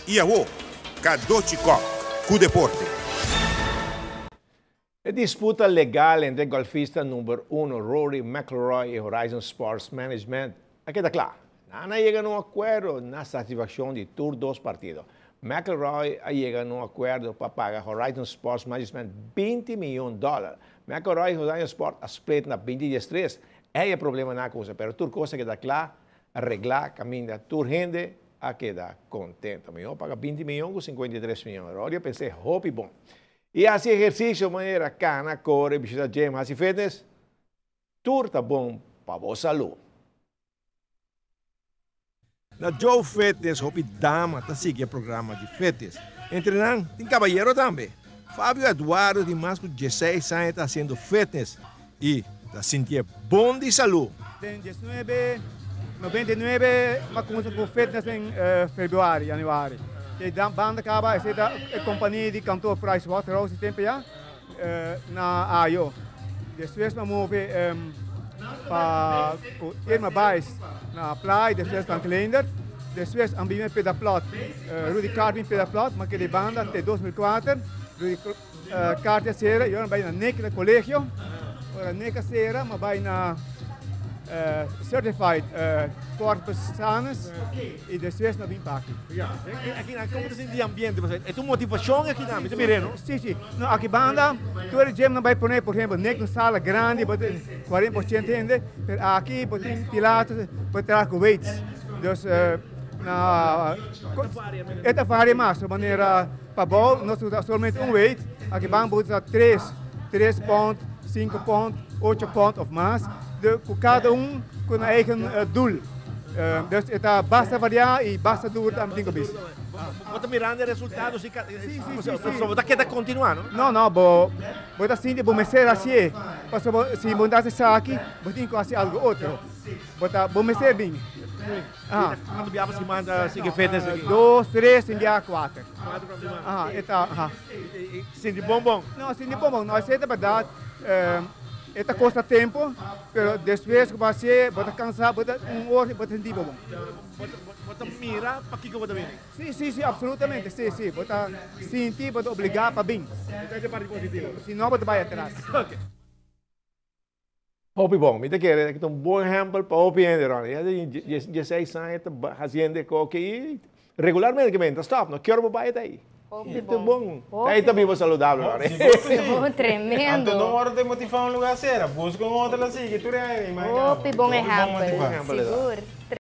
I awo, Cadochi Kock ku deporte. E disputa legal entre golfista number uno Rory McIlroy i Horizon Sports Management a keda kla. Nan a yega na un akuerdo na satisfakshon di tur dos partido. McIlroy a yega na un akuerdo pa paga Horizon Sports Management 20 miyon dòler. McIlroy i Horizon Sport a split na 2013. Ei e problemanan a kuminsá, pero tur kos a keda kla, reglá kaminda tur hende a keda kontento. Mihó paga 20 miyon ku 53 miyon. Rory a pens'é hopi bon. I hasi ehersisio manera kana, kore, bishita gym, hasi fitness, tur ta bon pa bo salú. Na Joe Fitness hopi dama ta sigui e programa di fitness. Entre nan tin kabayero tambe. Fabio Eduardo tin mas ku dieseis aña ta hasiendo fitness i ta sintié bon di salú. Den diesnuebe noventa i nuebe m'a kuminsá ku fitness den februari, januari. E banda kaba esei ta e kompania di kantoor Price Waterhouse di tempu ya na Ayo. Despues m'a move pa ku Irma Baez na Playa, despues Frank Leendert. Despues a bini Pedaplot, Rudy Carter bin Pedaplot, m'a keda e banda te 2004. Rudy Carter a sera y ora mi bai na Nick na colegio. Ora Nick a sera mi a bai na Certified Corpus Sanis y despues mi a bin pa aki. Ya, aki nan como ta sinti e ambiente? Pasobra e ta un motivacion aki nan, mi ta mira no? Si, si. No, aki banda tur e gym nan bai pone, por ehempel, Nick un sala grandi bo tin cuarenta por ciento hende, pero aki bo tin pilates, bo traha cu weights. Dus na e ta varia mas, manera. Pa bou nos usa solamente un weight, aki ban bo usa tres, tres pond, sinku pond, ocho pond of mas, de ku kada un ku nan eigen doel. Dus e ta basta variá i basta duro tambe tin ku bisa. Bo ta mirando e resultado si so bo ta keda kontinuá no? No no bo bo ta sinti bo mester hasié pasobra si bo no ta hasi esaki bo tin ku hasi algu otro bo ta bo mester bin. Aha. Cuanto biaha pa siman ta sigui fitness aki? Dos, tres, tin biaha cuater. Cuater pa siman. Aha, e ta, aha. I sinti bon bon? No, sinti bon bon. No, esei ta berdad. E ta costa tempo, pero despues cu bo hacié, bo ta cansa, bo ta un ora bo ta sinti bo bon. Bo ta mira pakico bo ta bini? Si, si, si, absolutamente, si, si. Bo ta sinti, bo ta obliga pa bin. Esei ta e parti positivo. Si no, bo ta bai atras. Ok. Hopi bon. Mi ta kere aki ta un bon ehempel pa hopi hende, Ronnie. Ya tin dieseis aña ta haciendo e koke i regularmente ke men ta stop, no kier bo bai ta ei. Hopi Ta bon. bon. Ta ei ta biba saludabel, Ronnie. Sigur ku si. Bon, tremendo. Anto no wòrdu te motivá un lugá sera. Buska un otro la sigui tur e aña, imagina bo. Hopi bon Hopi bon ehempel. motivá. Sigur.